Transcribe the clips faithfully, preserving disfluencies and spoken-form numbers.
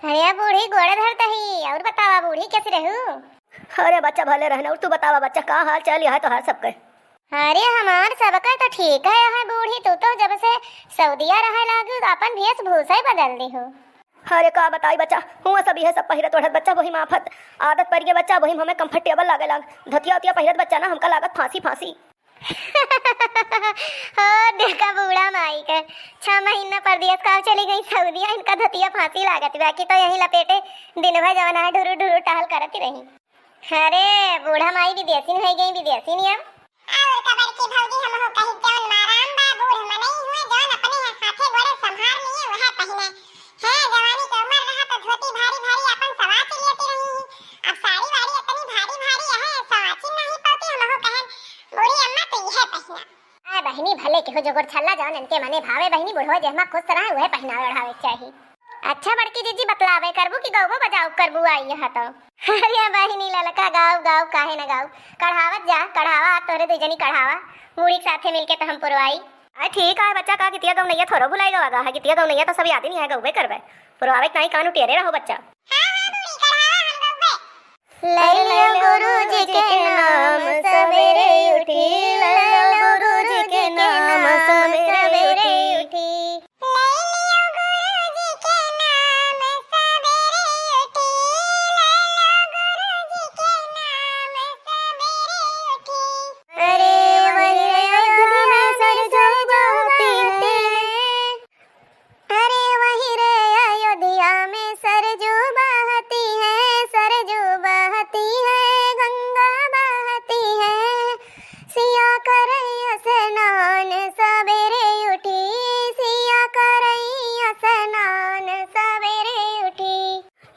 अरे बूढ़ी, गोड़े धरत ही, और बतावा बूढ़ी, कैसी रहू? अरे बच्चा, भले रहना, और तू बतावा बच्चा, का हाल चाल है तोहार सबके? अरे हमार सबके तो ठीक है, है बूढ़ी, तू तो जब से सऊदिया रहे लागू तो अपन वेशभूषा ही बदल दी हो। अरे का बताई बच्चा, हुआ सब यह सब पहिरत ओढ़त बच्चा, वही माफत आदत पड़ गई बच्चा, वही में हमें comfortable लागे लाग। धोतिया उतिया पहिरत बच्चा ना, हमका लागत फांसी फांसी। हो देखा बूढ़ा माई के, छह महीना परदेस का चली गई सऊदिया, इनका धोतिया फांसी लागत बा कि तो यही लपेटे दिन भर जवन है ढुरु ढुरु टहल करत ही रही। अरे बूढ़ा माई विदेशी नहीं गई, विदेशी नियम। और का बड़की भौजी, हमहू कही जौन माराम बा, बूढ़ मनई हुए जौन अपने हाथे गोड़े संभार लिए वह पहिने। है जवानी के उम्र रहा तो धोती भारी भारी अपन सवाच लेती रही। अब साड़ी वाड़ी इतनी भारी भारी है, सवाची नहीं पाती, हमहू कहन बूढ़ी अम्मा तो यह पहिना। आय बहिनी, भले केहू जोगुर छल्ला जौन इनके मने भावे बहिनी, बुढ़वा जेहमा खुश रहे उहे पहिनावे ओढ़ावे के चाही। अच्छा बड़की जीजी, बतलावे करबू कि गौबो बजाऊ करबू आई यहाँ तो? अरे बहिनी ललका गाऊ गाऊ काहे न गाऊ, कढ़ावत जा, कढ़ावा, तोहरे दुई जनी कढ़ावा, बूढ़ी के साथे मिलके तो हम पुरवाई। आ ठीक है बच्चा, का गीतिया गौनैया थोड़ो भुलाई गवा गा है, गीतिया गौनैया तो सब याद ही नहीं है, गौबे करबे, पुरवावे के नाई कान उटियरे रहो बच्चा। हाँ, हाँ, बूढ़ी कढ़ावा हम गौबे। ले लियो गुरु जी के नाम सवेरे उठी, ले लियो गुरु जी के नाम सवेरे उठी। ले लियो गुरु जी के नाम सवेरे उठी, ले लियो गुरु जी के नाम सवेरे उठी। अरे वही रे अयोध्या में सरजू बहती है। अरे वही रे अयोध्या में सरजू बहती है, सरजू बहती है, गंगा बहती है। सिया करई स्नान सवेरे उठी, सिया करई स्नान सवेरे उठी।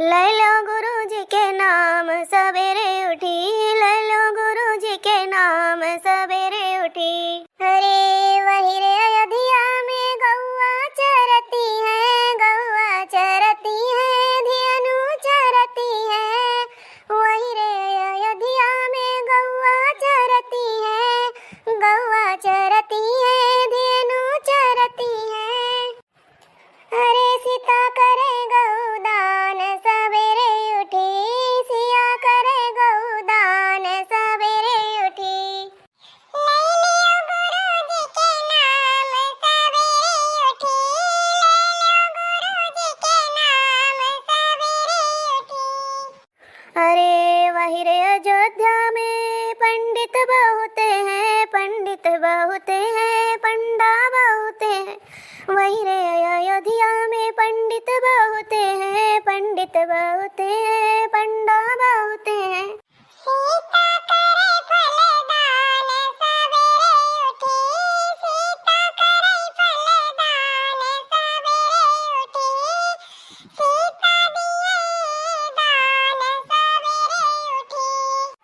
ले लो गुरु जी के नाम सवेरे उठी, ले लो गुरु जी के नाम सवेरे उठी। अरे वही रे अयोध्या में गौआ चरती है, गौआ चरती है, धियनु चरती है। वही रे अयोध्या में गौआ चरती है, गौआ चरती है, धियनु चरती है। अरे सीता करे गौदान सवेरे उठी, सिया करे गौदान सवेरे उठी। ले लियो गुरु जी के नाम सवेरे उठी, ले लियो गुरु जी के नाम सवेरे उठी। अरे वही रे अयोध्या में पंडित बहुत हैं, पंडित बहुत हैं, पंडा बहुत हैं। वही रे अयोध्या में पंडित बहुत हैं, पंडित बहुत हैं, पंडा बहुत हैं। सीता करे फलदान सवेरे उठी, सीता करे फलदान सवेरे उठी, सीता दिए दान सवेरे उठी।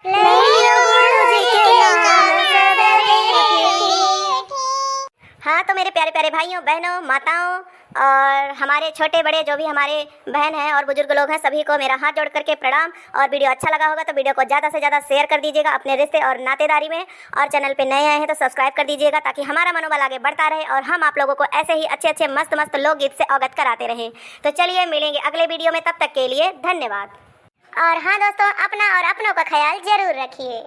ले लियो गुरु जी के नाम सवेरे उठी। हाँ, तो मेरे प्यारे प्यारे भाइयों, बहनों, माताओं और हमारे छोटे बड़े जो भी हमारे बहन हैं और बुजुर्ग लोग हैं, सभी को मेरा हाथ जोड़ करके प्रणाम। और video अच्छा लगा होगा तो video को ज़्यादा से ज़्यादा share कर दीजिएगा अपने रिश्ते और नातेदारी में। और channel पे नए आए हैं तो subscribe कर दीजिएगा, ताकि हमारा मनोबल आगे बढ़ता रहे और हम आप लोगों को ऐसे ही अच्छे अच्छे मस्त मस्त लोकगीत से अवगत कराते रहें। तो चलिए मिलेंगे अगले video में, तब तक के लिए धन्यवाद। और हाँ दोस्तों, अपना और अपनों का ख्याल जरूर रखिए।